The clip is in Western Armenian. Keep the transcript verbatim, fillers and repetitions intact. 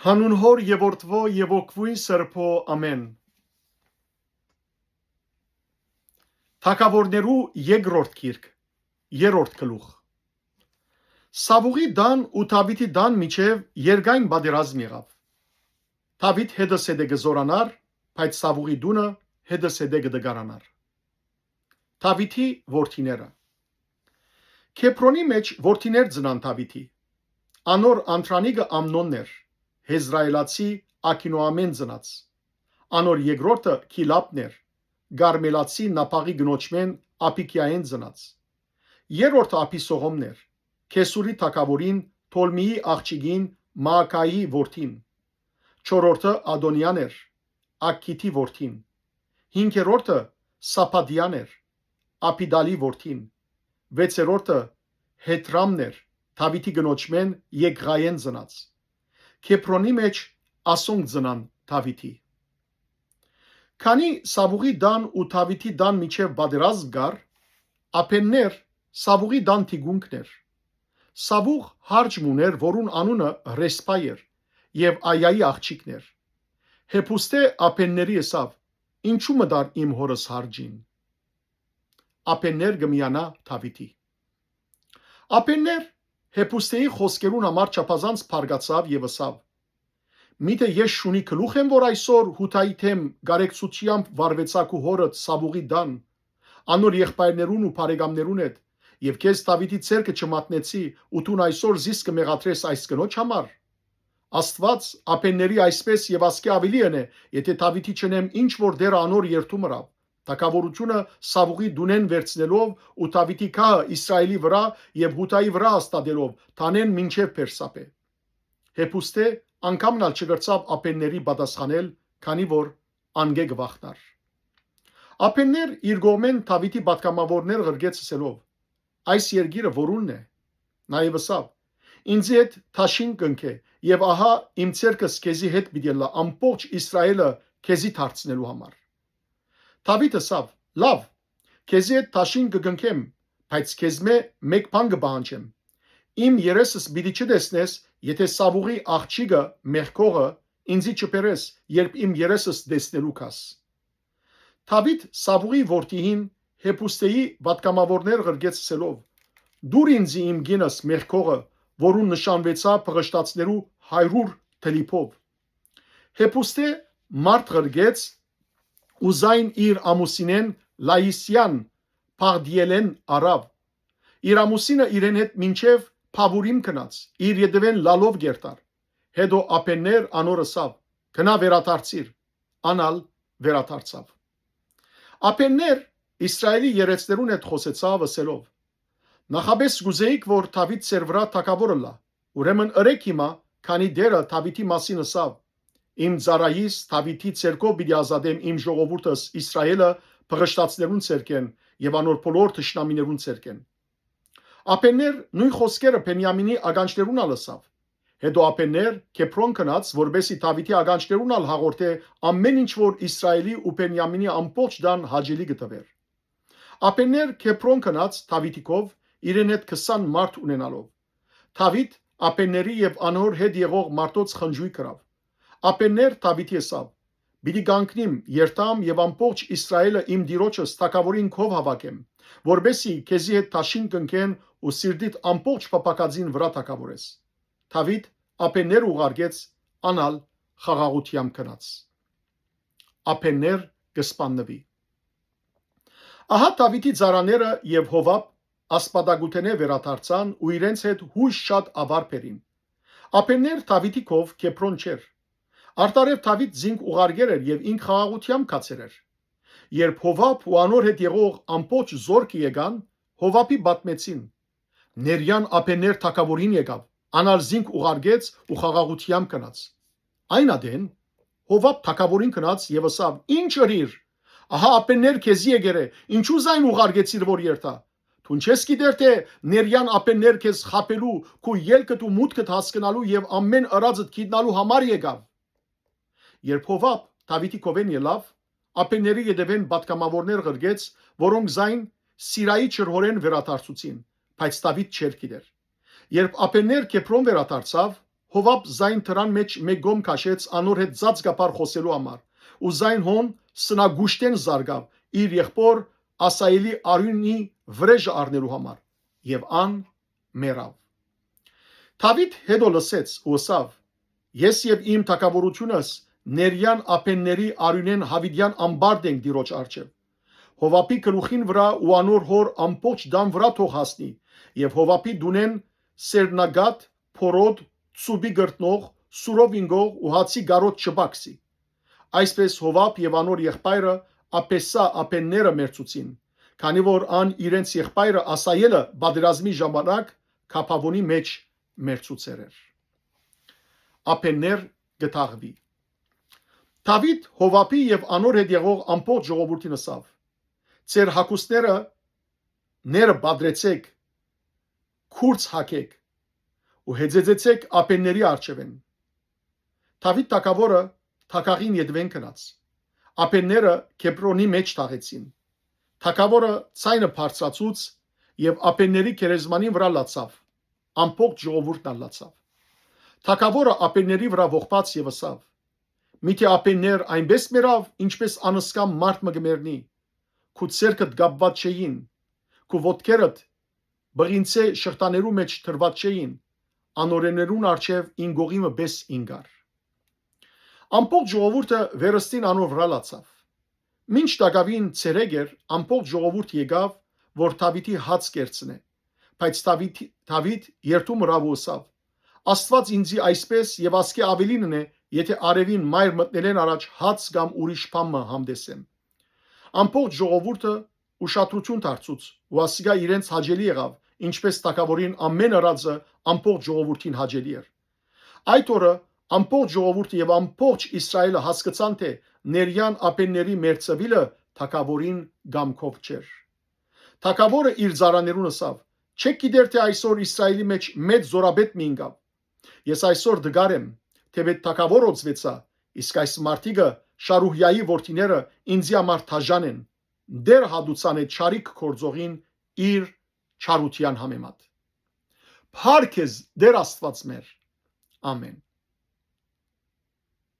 Հանուն Հօր եւ Որդւոյ եւ Ոգւոյն Սրբոյ, ամէն։ Թագաւորներու երկրորդ գիրք, երրորդ գլուխ։ Սաւուղի տան ու Դաւիթի տան միջեւ երկայն պատերազմ եղաւ։ Դաւիթ հետզհետէ կը զօրանար, բայց Սաւուղի տունը հետզհետէ կը տկարանար։ Դաւիթի որդիները։ Քեբրոնի մէջ որդիներ ծնան Դաւիթի։ Անոր անդրանիկը Ամնոնն էր, Յեզրայելացի Աքինոամէն ծնած։ Անոր երկրորդը Գիլապն էր, Կարմելացի Նապաղի կնոջմէն Աբիգիային ծնած։ Երրորդը Աբիսողոմն էր, Քեսուրի թագաւորին Թոլմիի աղջիկին Մաակայի որդին։ Չորրորդը Ադոնիան էր, Ագգիթի որդին։ Հինգերորդը Սաբադիան էր, Աբիդալի որդին։ Վեցերորդը Հետրամն էր, Դաւիթի կնոջմէն Եկղայէն ծնած։ Քեբրոնի մէջ ասոնք ծնան Դաւիթի։ Քանի Սաւուղի տան ու Դաւիթի տան միջեւ պատերազմ կար, Աբեններ Սաւուղի տան թիկունքն էր։ Սաւուղ հարճ մը ունէր, որուն անունը Ռեսփա էր եւ Այայի աղջիկն էր։ Հեփուստէ Աբենների ըսաւ. «Ինչո՞ւ մտար իմ հօրս հարճին»։ Աբեններ կը միանայ Դաւիթի։ Աբեններ Հեփուստէի խօսքերուն համար չափազանց բարկացաւ եւ ըսաւ. «Միթէ ես շունի գլուխ եմ, որ այսօր Յուդայի դէմ կարեկցութեամբ վարուեցայ քու հօրդ Սաւուղի տան, անոր եղբայրներուն ու բարեկամներուն հետ, եւ քեզ Դաւիթի ձեռքը չմատնեցի ու դուն այսօր զիս կը մեղադրես այս կնոջ համար։ Աստուած Աբենների այսպէս եւ ասկէ աւելի ընէ, եթէ Դաւիթի չընեմ ինչ որ Տէրը անոր երդում ըրաւ, թագաւորութիւնը Սաւուղի տունէն վերցնելով ու Դաւիթի գահը Իսրայէլի վրայ եւ Յուդայի վրայ հաստատելով, տանէն մինչեւ Բերսաբէ»։ Հեփուստէ անգամն ալ չկրցաւ Աբենների պատասխանել, քանի որ անկէ կը վախնար։ Աբեններ իր կողմէն Դաւիթի պատգամաւորներ ղրկեց ըսելով. «Այս երկիրը որունն է»։ Նաեւ ըսաւ. «Ինծի հետ դաշինք կ'ընկէ, եւ ահա իմ ձեռքս քեզի հետ պիտի ըլլայ ամբողջ Իսրայէլը քեզի դարձնելու համար»։ Դաւիթ ըսաւ. «Լաւ, քեզի հետ դաշինք կը կնքեմ, բայց քեզմէ մէկ բան կը պահանջեմ. իմ երեսս պիտի չտեսնես, եթէ Սաւուղի աղջիկը մեղքողը ինծի չբերես, երբ իմ երեսս տեսնելու գաս»։ Դաւիթ Սաւուղի որդիին Հեփուստէի պատգամաւորներ ղրկեց ըսելով. «Դուր ինծի իմ կինս մեղքողը, որուն նշանուեցայ բղշտացներու հարիւր թլիփով»։ Հեփուստէ մարդ ղրկեց ու զայն իր ամուսինէն Լայիսեան Պաղդիելէն առաւ։ Իր ամուսինը իրեն հետ մինչեւ Փաւուրիմ գնաց, իր ետեւէն լալով կ'երթար։ Հետո Աբեններ անոր ըսաւ. «Գնա, վերադարձիր»։ Ան ալ վերադարձաւ։ Աբեններ Իսրայէլի երեցներուն հետ խօսեցաւ ըսելով. «Նախապէս կ'ուզէիք որ Դաւիթ ձեր վրայ թագաւոր ըլլայ, ուրեմն ըրէք հիմա, քանի Տէրը Դաւիթի մասին ըսաւ. "Իմ ծառայիս Դաւիթի ձեռքով պիտի ազատեմ իմ ժողովուրդս Իսրայէլը բղշտացներուն ձեռքէն եւ անոր բոլոր թշնամիներուն ձեռքէն"։ Աբեններ նոյն խօսքերը Բենիամինի ականջներուն ալ ըսաւ։ Հետո Աբեններ Քեբրոն գնաց, որպէս զի Դաւիթի ականջներուն ալ հաղորդէ ամէն ինչ որ Իսրայէլի ու Բենիամինի ամբողջ տան հաճելի կը թուէր։ Աբեններ Քեբրոն գնաց Դաւիթի քով, իրեն հետ քսան մարդ ունենալով։ Դաւիթ Աբենների եւ անոր հետ եղող մարդոց խնջոյք ըրաւ։ Աբեններ Դաւիթի ըսաւ. "Պիտի կանգնիմ, երթամ եւ ամբողջ Իսրայէլը իմ տիրոջս թագաւորին քով հաւաքեմ, որպէս զի քեզի հետ դաշինք կ'ընկեն ու սիրտիդ ամբողջ փափաքածին վրայ թագաւորես"։ Դաւիթ Աբեններ ուղարկեց, ան ալ խաղաղութեամբ գնաց։ Աբեններ կը սպաննուի։ Ահա Դաւիթի ծառաները եւ Յովաբ ասպատակութենէ վերադարձան ու իրենց հետ յոյս շատ աւար բերին։ Աբեններ Դաւիթի քով Քեբրոն չէր։ Արդարեւ Դաւիթ զինք ուղարկեր էր եւ ինք խաղաղութեամբ գացեր էր։ Երբ Յովաբ ու անոր հետ եղող ամբողջ զորքը եկան, Յովաբի պատմեցին. "Ներեան Աբեններ թագաւորին եկաւ, ան ալ զինք ուղարկեց ու խաղաղութեամբ գնաց"։ Այն ատեն Յովաբ թագաւորին գնաց եւ ըսաւ. "Ի՞նչ ըրիր։ Ահա Աբեններ քեզի եկեր է, ինչո՞ւ զայն ուղարկեցիր որ երթայ։ Դուն չե՞ս գիտեր թէ ներեան Աբեններ քեզ խաբելու, քու ելքդ ու մուտքդ հասկնալու եւ ամէն ըրածդ գիտնալու համար եկաւ"։ Երբ Յովաբ Դաւիթի քովէն ելաւ, Աբենների ետեւէն պատգամաւորներ ղրկեց, որոնք զայն Սիրայի ջրհորէն վերադարձուցին, բայց Դաւիթ չէր գիտեր։ Երբ Աբեններ Քեբրոն վերադարձաւ, Հովապ զայն դրան մէջ մէկ կողմ քաշեց անոր հետ ծածկաբար խօսելու համար, ու զայն հոն սնագուշտէն զարկաւ իր եղբօր Ասայելի արիւնի վրէժը առնելու համար, եւ ան մեռաւ։ Դաւիթ յետոյ լսեց ու ըսաւ. «Ես եւ իմ թագաւորութիւնս ներեան աբէնների արիւնէն յաւիտեան ամբարդ ենք Տիրոջ առջեւ։ Հովապի գլուխին վրայ ու անոր հօր ամբողջ տան վրայ թող հասնի, եւ Հովապի տունէն սերմնագաթ, փորոտ, ծուբի կրտնող, սուրով ինկող ու հացի կարօտ չպակսի»։ Այսպէս Հովապ եւ անոր եղբայրը Աբեսա աբէնները մեռցուցին, քանի որ ան իրենց եղբայրը Ասայելը պատերազմի ժամանակ Գաբաւոնի մէջ մեռցուցեր էր։ Աբէններ կը թաղուի։ Դաւիթ Հովապի եւ անոր հետ եղող ամբողջ ժողովուրդին ըսաւ. «Ձեր հագուստները ները պատրեցէք, քուրձ հագէք ու հեծեծեցէք աբէնների առջեւէն»։ Դաւիթ թագաւորը թագաղին ետեւէն գնաց։ Աբէնները Քեբրոնի մէջ թաղեցին։ Թագաւորը ձայնը բարձրացուց եւ աբէնների գերեզմանին վրայ լացաւ։ Ամբողջ ժողովուրդն ալ լացաւ։ Թագաւորը աբէնների վրայ ողբաց եւ ըսաւ. «Միթէ աբէններ այնպէս մեռաւ, ինչպէս անսկամ մարդ մը կը մեռնի։ Քու ձեռքդ կապուած չէին, քու ոտքերդ բղինցէ շղթաներու մէջ դրուած չէին, անօրէներուն առջեւ ինկողի մը պէս ինկար»։ Ամբողջ ժողովուրդը վերստին անոր վրայ լացաւ։ Մինչ տակաւին ցերեկ էր, ամբողջ ժողովուրդ եկաւ, որ Դաւիթի հաց կերցնէ։ Բայց Դաւիթ, Դաւիթ երդում ըրաւ ու ըսաւ. «Աստուած ինծի այսպէս եւ ասկէ աւելին ընէ, եթէ արեւին մայր մտնելէն առաջ հաց կամ ուրիշ բան մը համտեսեմ»։ Ամբողջ ժողովուրդը ուշադրութիւն դարձուց ու ասիկա իրենց հաճելի եղաւ, ինչպէս թագաւորին ամէն ըրածը ամբողջ ժողովուրդին հաճելի էր։ Այդ օրը ամբողջ ժողովուրդը եւ ամբողջ Իսրայէլը հասկցան, թէ ներեան աբէնների մեռցուիլը թագաւորին կամքով չէր։ Թագաւորը իր ծառաներուն ըսաւ. «Չէք գիտեր թէ այսօր Իսրայէլի մէջ մեծ զօրապետ մը ինկաւ։ Ես այսօր տկար եմ, թէեւ թագաւոր օծուեցայ, իսկ այս մարդիկը, Շարուհիայի որդիները, ինծի համար դաժան են։ Տէրը հատուցան է չարիք գործողին իր չարութեան համեմատ»։ Փառք քեզ, Տէր Աստուած մեր։ Ամէն։